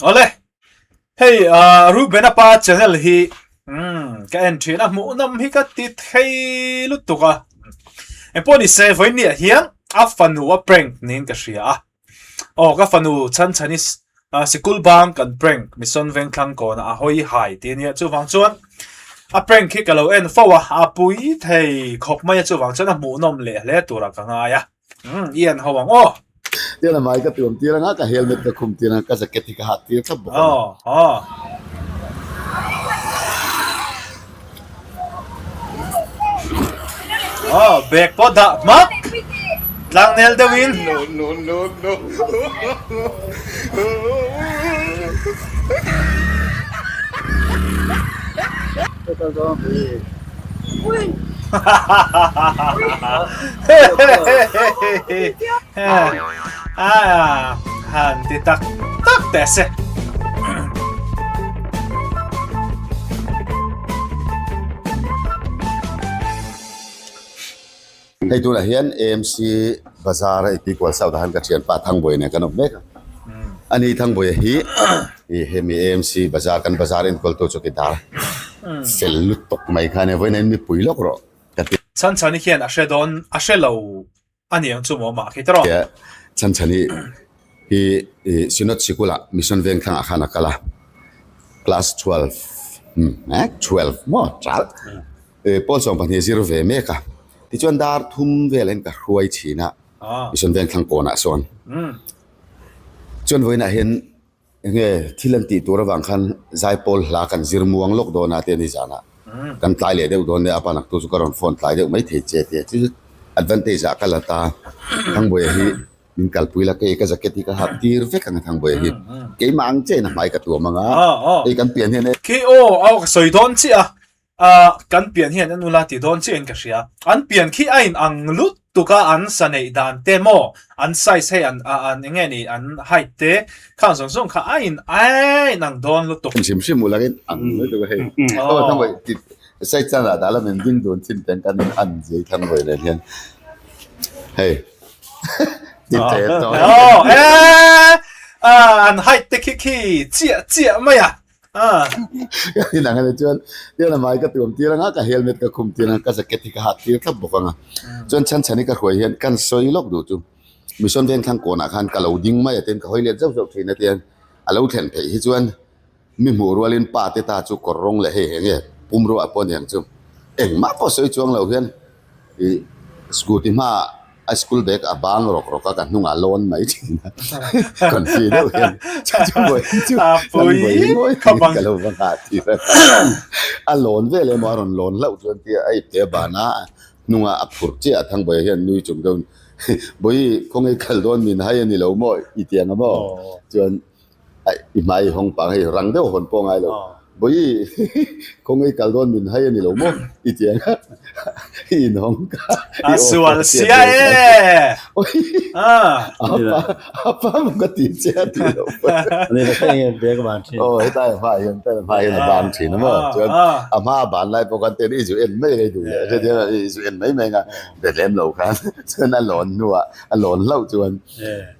Awle, hei Reuben-a pa channel hi umm ka en thin a, hmuhnawm hi ka ti thei lutuk a. Engpawh ni se vawiin hian a fanu a prank niin ka hria a. Aw ka fanu Chhanchhani sikul bang kan prank Mission Vengthlang kawnah a hawi hai tih a nia chuvang chuan a prank hi ka lo en fo a, a pui thei khawp mai a chuvang chuan a hmuhnawm leh hle turah ka ngai a. Umm i en ho ang aw. Tian a hmai ka tuam tir anga ka helmet ka khum tir anga ka jacket hi ka hat tir thlap bawk a ni. Aw aw. Aw bag pawh dah hmak tlangnel deuh in. No no no no. Han ti tak tak teh se. Hei tunah hian AMC Bazar a Ipikual South ah khan ka thianpa Thangbawi nen kan awm mek a. Ani Thangbawi hi ih hemi AMC Bazar kan bazar enkawltu chu ki dar fel lutuk mai kha a nia vawiin ah hian mipui lawk rawh ka ti. Chhanchhani khian a hre dawn a hre lo a niang chu maw mah khi tawrh. Chhanchhani hi ih Synod Sikul ah Mission Vengthlang ah khan a kal a class 12 eh 12 maw chal. Pawl 12 zir ve mek a, tichuan dar thum vel hian ka hruai thin a, Mission Vengthlang kawnah sawn. Chuan vawiinah hian enge thil an tih tur avang khan zaipawl hla kan zir muang lawk dawn a ti a ni zanah. Kan tlai leh deuh dawn nia, a pa naktu chu ka rawn phone tlai deuh mai thei che tia. Chu advantage ah ka la ta, Thangbuaia hi min kalpui la, kei ka jacket hi ka hap tir vek ang a Thangbuaia hi. Keimah ang chiahin a hmai ka tuam ang a, hei kan pian hian e. Khi aw, ka sawi dawn chiah a, Ahh kan pian hian an ula ti dawn chiah in ka hria. An pian khi a in ang lutuk a an sa neih dan te maw an size hei an an enge ni an height te khang zawng zawng kha a in a in ang dawn lutuk. Hrim hrim ula in ang lutuk a hei. Aw thangbawi ti side chan ah dah lam in ding dun thin teng kan in an zui thangbawi nen hian hei ti te tawh. Aw eh an height te khi khi chiah chiah mai a. Ka inang ania chuan tian a hmai ka tuam tir anga ka helmet ka khum tir anga ka jacket hi ka hat tir thlap bawk anga chuan chhan chhan hi ka hruai hian kan sawi lawk duh chu Mission Vengthlang kawnah khan ka lo ding mai a tin ka hawi let zauh zauh thin a tian a lo thlen theih hi chuan mi hmuh rualin pa te ta chu kawr rawng leh hei enge pumruah pawh aniang chu engmah pawh sawi chuang lo hian Ih scooty hmaah a school bag a bang rawk rawk a ka hnungah lawn mai thin a confi deuh hian chu chu vawi chu kan vawi ngawi thei ka lo va nghah tir a a lawn vel emaw a rawn lawn hlauh chuan tia a ipte a ban a hnungah a phurh chiah a Thangbawiah hian nui chung deuhin Bawihi khawnge kal dawn min hai a ni lo maw i ti ang a maw chuan I hmai i hawng pang hei rang deuh hawn pawh ngai lo. Bawihi khawnge i kal dawn min hai a ni lo maw i ti ang a i inhawng ka i aw sual sia e a pa pa maw ka ti che a ti lo Ani la enge bag a ban thin. Aw hetlai a hma hian hetlai a hma hian a ban thin a maw chuan a hma a ban lai pawh khan ten i zu en mai rei duh leh i zu en mai mai nga be lem lo khan chuan a lawn hnuah a lawn hlauh chuan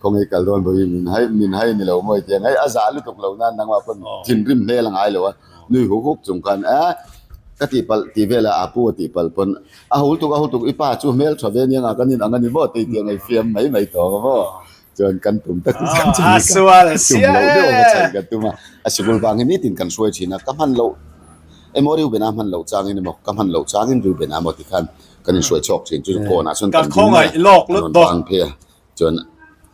Khawnge kal dawn pawhin min hai min hai ni lo maw i ti ang hei a zah lutuk lo nan nangmah pawn thinrim hmel a ngai lo a nui huk huk chung khan a ka tihpalh tih velah a pu a tihpalh pawn a hul tuk a hul tuk i pa chu hmel tha ve aniang a kan in ang a ni maw tih tih ang ei fiam mai mai tawh ang maw chuan kan tum tak chu chuan chumi ka tum loh deuh a va chhaih ka tum a a sikul vang hi nitin kan hruai thin a ka hman loh emaw Reuben-a hman loh changin emaw ka hman loh changin Reuben-a emaw tikhan kan inhruai chhuak thin chu kawnah chuan kan ding mai a an rawn bang phei a chuan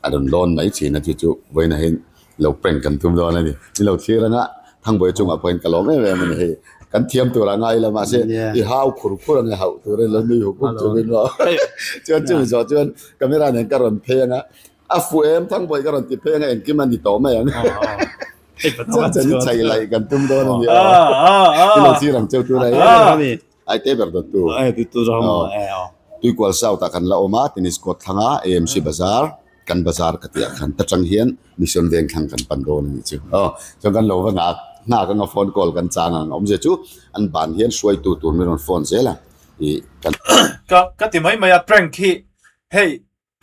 a rawn lawn mai thin a chu chu vawiinah hian lo prank kan tum dawn a ni ni lo thlir anga Thangbuai chungah pawhin ka lawm em em a ni hei kan thiam tur a ngai lo mahse i hau khur khur anga hauh tur in lo nui huk huk chungin maw chuan chumi zawh chuan camera nen ka rawn phei anga a fuh em Thangbuai ka rawn ti phei anga engkim a ni tawh mai ang chuan chuan i chhaih laih kan tum dawn a ni aw ni lo thlir ang cheu tur a Ai te ber dawt tu. Ai tu tu zawng maw e aw. Tuikual South ah kan la awm a, Tennis Court thlang a, AMC Bazar, kan bazar ka tih ah khan ta tang hian Mission Veng thlang kan pan dawn a nih chu. Aw, chuan kan lo va nghak nghak anga phone call kan chang ang awmzia chu an ban hian hruaitu tur min rawn phone zel a, ih kan. Ka ka ti mai mai a prank hi hei.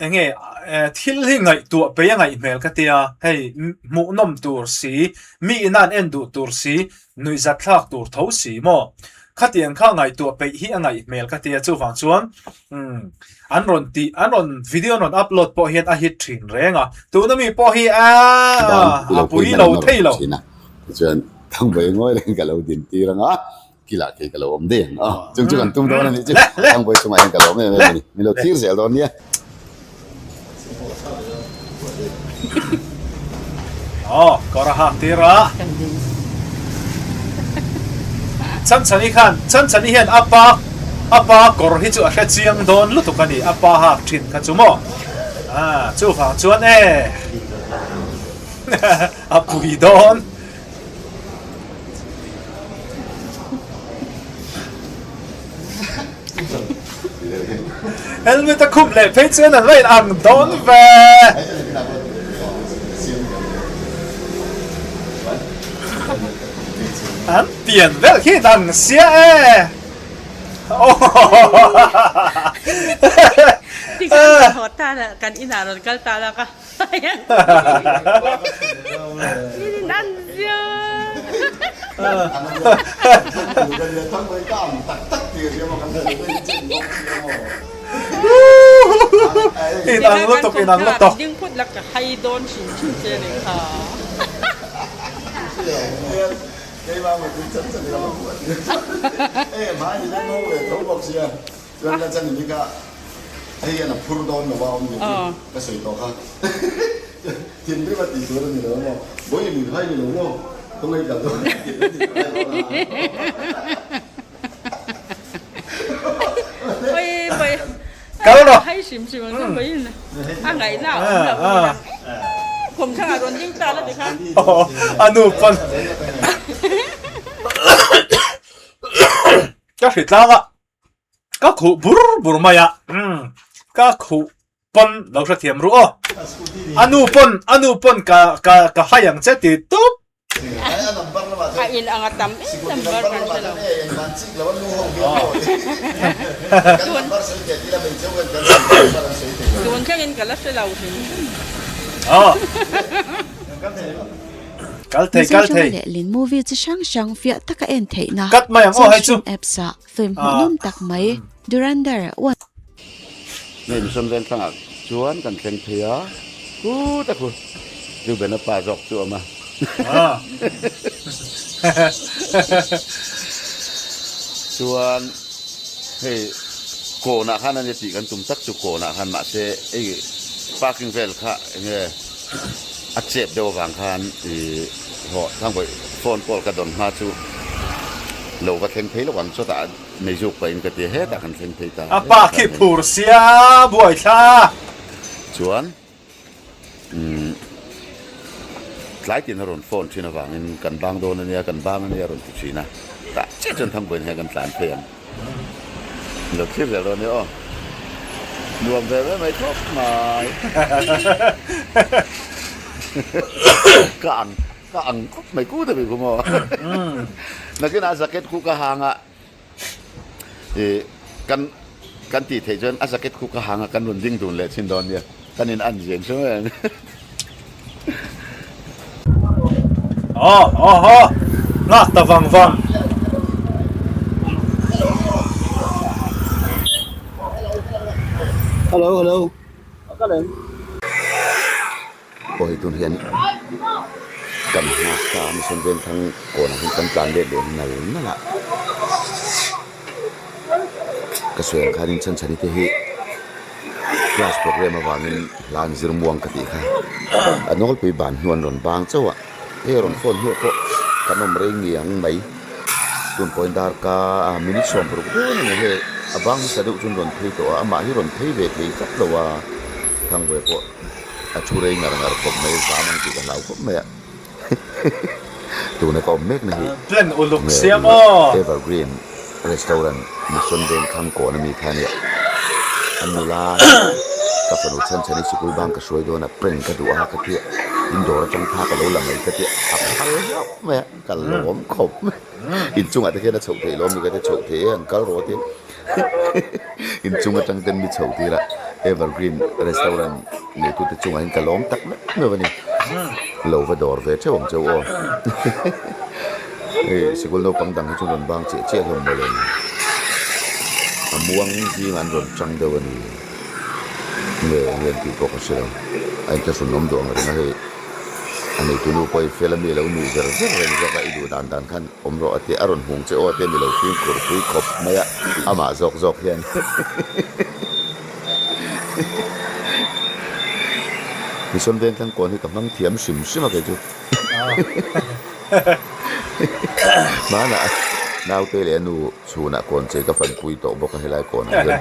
Enge thil hi ngaihtuah pei a ngaih hmel ka tia, hei hmuhnawm tur si, mi ina an en duh tur si, nuihzat thlak tur tho si maw? Khatiang kha ngaihtuah peih hi a ngaih hmel ka tia, chuvang chuan umm an rawn tih an rawn video an rawn upload pawh hian a hit thin reng a, tuna mi pawh hi aaa a pui lo thei lo. Tichuan Thangbawi ngawi reng ka lo din tir ang a. Kilah kei ka lo awm daih ang a, chung chu kan tum dawn a nih chu, Thangbawi chungah hian ka lo awm em em a ni, min lo thlir zel dawn nia. Aw, kawr a hak tir a. Chanchani khan, Chanchani hian a pa, a pa kawr hi chu a hre chiang dawn lutuk a ni, a pa hak thin kha chu maw. Ah, chuvang chuan e, a pui dawn. Helmet a khum leh phei chuan an va in ang dawn ve. An pian vel khi in ang sia e. Tikhan kan haw ta la kan inah rawn kal ta la ka. Inang lutuk inang lutuk. Chuan la chan hi ka hei hian a phur dawn lo a awm ni chu ka sawi tawh kha thinrim a tih tur a ni lo maw bawi min hai ni lo maw khawngaih kal dawn a tih a ni lo Kal rawh. A nu pawn ka hritlang a. Ka khuh bur bur mai a, umm ka khuh pawn lo hrethiam ru aw. A nu pawn a nu pawn ka ka ka hai ang che ti tup. A in ang a tam em number kan hre lo. Tun thlengin ka la hre lo hrim hrim. Aw. Kal thei kal Mizo thei. tanga lehlin movie chi hrang hrang fiah taka en theihna Cut mai ang aw hei chu. Zoshin apps ah Film hmuhnawm tak mai, Durandar one. Hei Mission Vengthlangah chuan kan thleng phei a, hu tak hu Reuben-a pa zawk chu a awm a. Chuan hei kawnah khan a nia tih kan tum tak chu kawnah khan mahse hei parking vel kha enge a chep deuh avang khan ih Haw Thangbawi phone call ka dawn hma chu lo va thleng phei lo ang chawtah nei zuk pahin ka ti a hetah kan thleng phei ta A pa khi phur sia buai thla. Chuan umm tlai tin a rawn phone thin avangin kan bang dawn ania kan bang ania a rawn ti thin a tah chiah chuan Thangbawiin hian kan tlan phei ang. Lo thlir zel dawn nia aw. Nuam ve ve mai khawp mai. Ka ang ka ang khawp mai ku ta bik hu maw. Nakin a jacket khu ka hang a i kan kan tih theih chuan a jacket khu ka hang a kan rawn ding dun leh thin dawn nia. Kan in an ziang hrim em. Aw aw aw nghak ta vang vang. Hello hello Aw hei tun hian kan nghak ta a mission vengthlang kawnah hian kan tlan let leh nal nal a ka sawi ang khanin chhanchhani te hi class program avangin hla an zir muang ka tih kha a nawlpui ban hnu an rawn bang chauh a hei a rawn phone hnuah pawh kan awm rei ngiang mai tun pawhin darkar minute 60 dawn a ni hei a bang hmasa deuh chu an rawn phei tawh a amah hi rawn phei ve thei tlat lo a Thangve pawh a thu rei ngar ngar khawp mai zam ang tih ka hlau khawp mai a tuna ka awm mek na hi Plan uluk siam aw. Evergreen Restaurant Mission Veng Thangkawn ami kha ania an nula ka fanu chhan chhan hi sikul bang ka hruai dawn a prank ka duh a ka tia in dawr atang kha ka lo la mai ka tia a phal hlauh mai a ka lawm khawp mai inchungah te khian a chhoh theih lawm ni ka tia chhoh theih e an kal rawh a tia inchung atang ten mi chhoh tir a. Evergreen restaurant neitute chungah hian ka lawm tak meuh meuh a ni. Lo va dawr ve theuh ang cheu aw. Hei sikul naupang dang hi chu rawn bang chiah chiah hlawm mawle. A muang zingah an rawn tang deuh a ni. Nge enge an tih pawh ka hre lo. A inthlahrun awm duh ang reng a hei. A neitu nu pawh hi fel a mi a lo nuih ver ver reng zawk a, i duh dan dan khan awm rawh a tia, a rawn hmung che aw a tia mi lo fimkhur pui khawp mai a, amah zawk zawk hian Mission Vengthlang kawn hi ka hmang thiam hrim hrim a kei chu. Hmanah naute leh a nu Chhunah kawn che ka fanpui tawh bawk a helai kawnah hian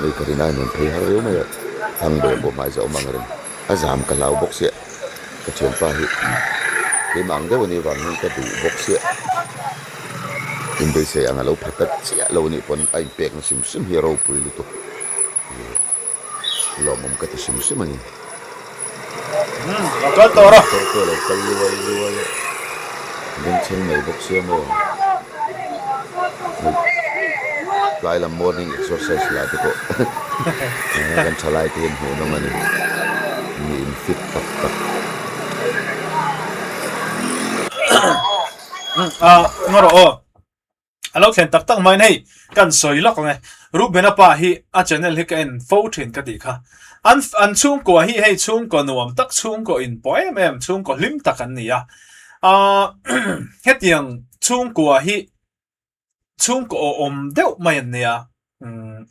Hei ka rin ain rawn phei har riau mai a, thang ber pawh hmai zah awm ang reng a zam ka hlau bawk sia ka thianpa hi keimah ang deuh a nih vang hian ka duh bawk sia inbeisei ang a lo pha ta chiah lo anih pawn a inpekna hrim hrim hi a ropui lutuk. Lawmawm ka ti hrim hrim a ni. Lo kal tawh rawh. Motor pawh lo kal luai luai a, bengchheng mai bawk sia maw. Tlai lam morning exercise lah te pawh kan thalai te hian hmuh nawm a ni. Mi in fit tak tak. Ah, ngaw rawh aw. A lo thlen tak tak maiin hei kan sawi lawk ang e. Rubena pa hi a channel hi ka en fo thin ka tih kha. An an chhungkua hi hei chhungkaw nuam tak chhungkaw inpawh em em chhungkaw hlim tak an ni a. Ahh hetiang chhungkua hi chhungkaw awhawm deuh mai an nia. Umm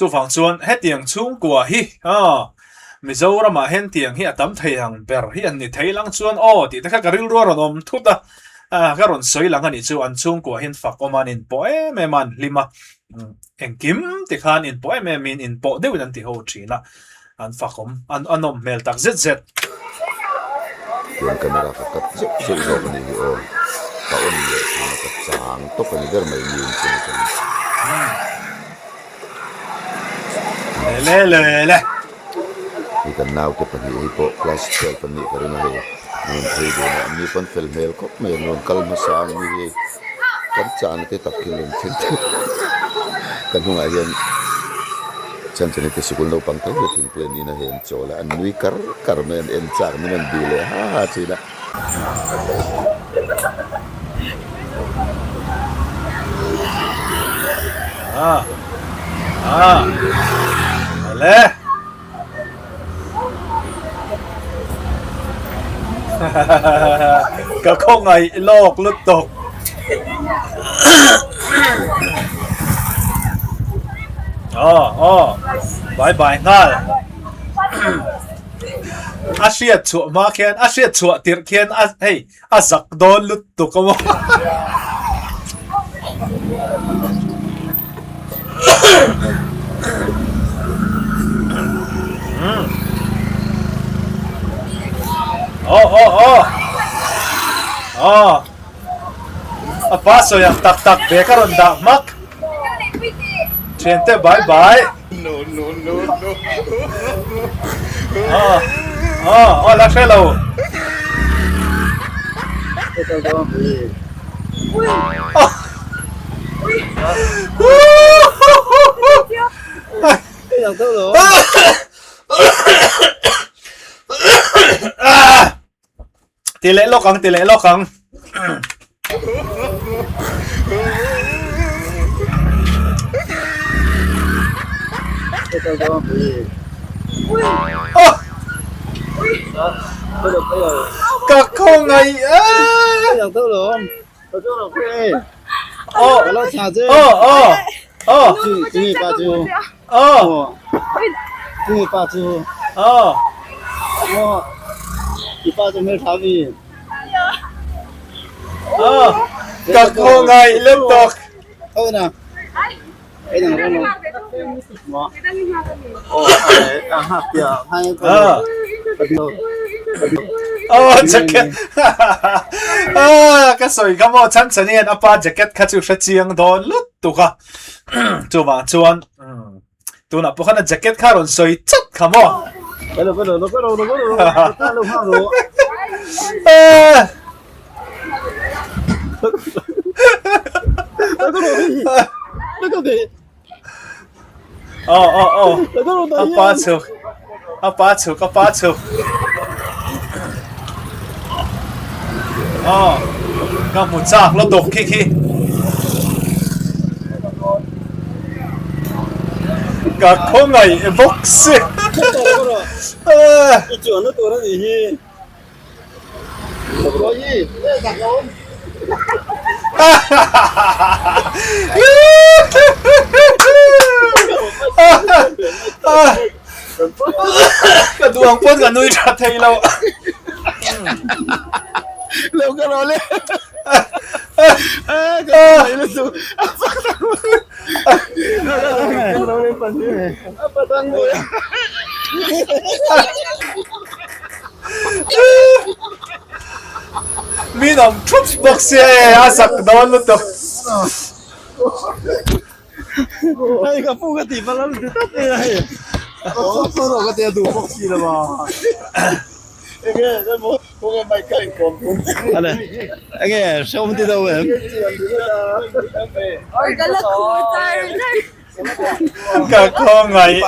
Chuvang chuan hetiang chhungkua hi aw Mizoramah hian tiang hi a tam thei ang ber hi an ni thei lang chuan aw tih te kha ka rilru a rawn awm thut a, ka rawn sawi lang a nih chu an chhungkua hian fak awm a an inpawh em em a an hlim a, engkim ti khan inpawh em em in inpawh deuhin an ti ho thin a, an fak awm an a nawm hmel tak zet zet. Chuan camera ka cut zeuh zeuh zawk a nih hi aw. Ka on leh thin a ka chang tawp a ni ber mai mi inchung atangin. Le le le le. Hei kan naute pahnih hei pawh class 12 an nih ka ring a hei an rawn phei dun a an ni pawn fel hmel khawp mai an rawn kal hmasa ang ni hi kan chahna te tak hi an rawn thleng thei ka hnungah hian Chhanchhani te sikul naupang tho hi thingpui an in a hei an chawl a an nui kar kar mai an en chak min rawn bih leh ha ha thin a. Ah ah le ka khawngaih lawk lutuk. Aw aw bye bye nghal. A hriat chhuah hma khian a hriat chhuah tirh khian a hei a zak dawn lutuk a maw. Aw aw aw aw a pa sawi ang tak tak ve ka rawn dah hmak thiante bye bye No no no no. Aw aw aw la hre lo. Ti leh lawk ang, ti leh lawk ang. Ka khawngaih e. Aw aw aw aw aw aw aw ka khawngaih lutuk. Aw jacket ah ka sawi kha maw chhan chhan hian a pa jacket kha chu hre chiang dawn lutuk a chuvang chuan tunah pawh khan a jacket kha rawn sawi chat kha maw ah. Aw aw aw a pa chhuk a pa chhuk a pa chhuk aw ka hmu chak lo dawk khi khi ka khawngaih bawk si I chuanna tur a nih hi. Ka duh ang pawn ka nui tha thei lo. Lo ka rawh le. Min awm thup bawk sia e a zak dawn lutuk. Hei ka pu ka tih palh a ti tlat mai a hei. Ka ti a duh bawk si lo a. Ale enge hrehawm ti deuh em? Ka la khur char char. Ka khawngaih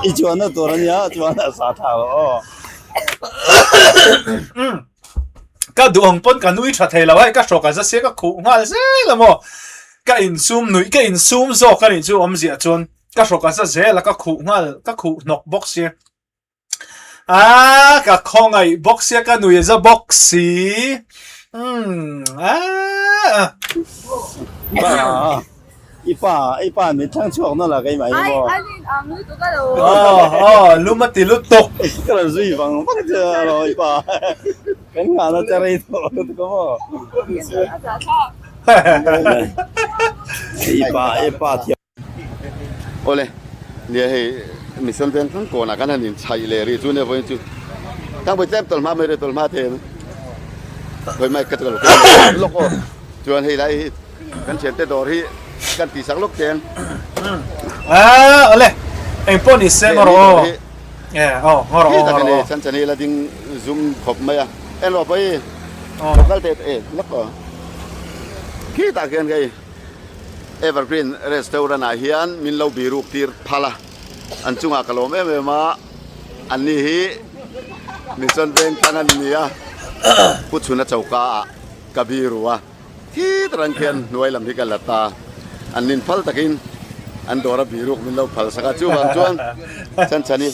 I chuanna tur a nia chuan a sa tha lo aw. Ka duh ang pawn ka nui tha thei lo a, ka hrawk a za sia ka khuh nghal zel a maw. Ka insum nuih ka insum zawk a nih chu awmziah chuan ka hrawk a za zel a ka khuh nghal ka khuh hnawk bawk sia. Aaa ka khawngaih bawk sia ka nui a za bawk si. Umm aaa. I pa i pa min thlang chhuak nawlh a keimah hi maw. Ai an in ang lutuk a lo. Aw aw lum a ti lutuk. Ka rawn zui vang vang che a lo i pa. Kan nghahna che rei tawh lutuk a maw. I pa i pa thiam. Awle nia hei mission veng thlang kawnah khan han inchhaih leh rih chu nia vawiin chu tlangpui tlem tawlh hma mai rih tawlh hma thei ang khawi mai ka lawk aw chuan hei lai hi Kan thiante dawr hi kan tih sak lawk teng. Ah, ole. Eng pawh ni se ngawr aw. E, aw, ngawr aw, ngawr aw. Chan chan hi la ding zum khawp mai a. En rawh pawh hi. Local te e, lawk aw. Khi tah khian hei Evergreen restaurant ah hian min lo biruk tir phal a. An chungah ka lawm em em a. Anni hi Mission Vengthlang an ni a. Pu Chhuna choka ah ka biru a. Khi tarang khian hnuai lam hi ka la ta. An nin phal takin an dawr a biruk min lo phal sak a, chuvang chuan chhan chhan hi.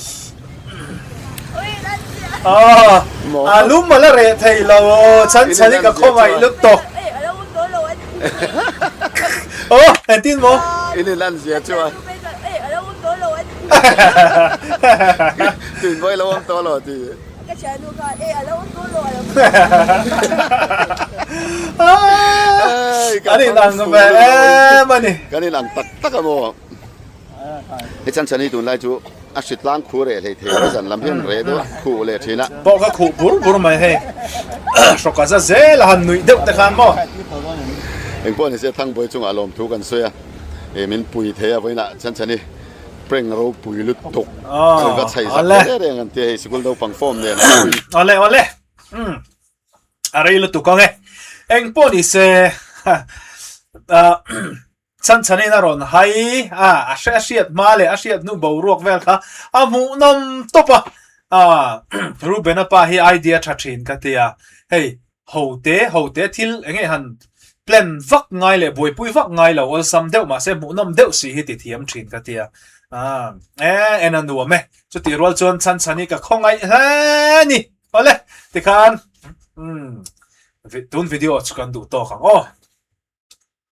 A lum a la reh thei lo aw, chhan chhan hi ka khawngaih lutuk. Aw, engtin maw? In in lan zia chu a. Tuin mawi lo awm tawh lo ti. Ka thiannu khan e a lo awm tawh lo a lo Kan in ang ve em a ni. Kan in ang tak tak a maw. Hei chan chan hi tunlai chu a hri tlang khu reh hlei thei a zan lam hian reh deuh a khuh leh thin a. Pawh ka khuh bur bur mai hei. Hrawk a za zel a han nuih deuh te khan maw. Engpawh ni se Thangbawi chungah lawmthu kan sawi a, min pui thei a vawiinah chan chan hi. Prank ropui lutuk an va chhai zak reng reng an tia hei sikul naupang form nen an pui. Awle awle umm a rei lutuk ang e eng pawh ni se chhan chhan in a rawn hai a a hre a hriat hma leh a hriat hnu boruak vel kha a hmuhnawm tawp a Reuben-a pa hi idea tha thin ka tia hei Ho te ho te thil eng nge han plan vak ngai leh buaipui vak ngai lo awlsam deuh mahse hmuhnawm deuh si hi ti thiam thin ka tia. Aaa e en a nuam e. Chutih rual chuan chhan chhan hi ka khawngaih hle a ni. Awle tikhan umm tun video chu kan duh tawk ang aw.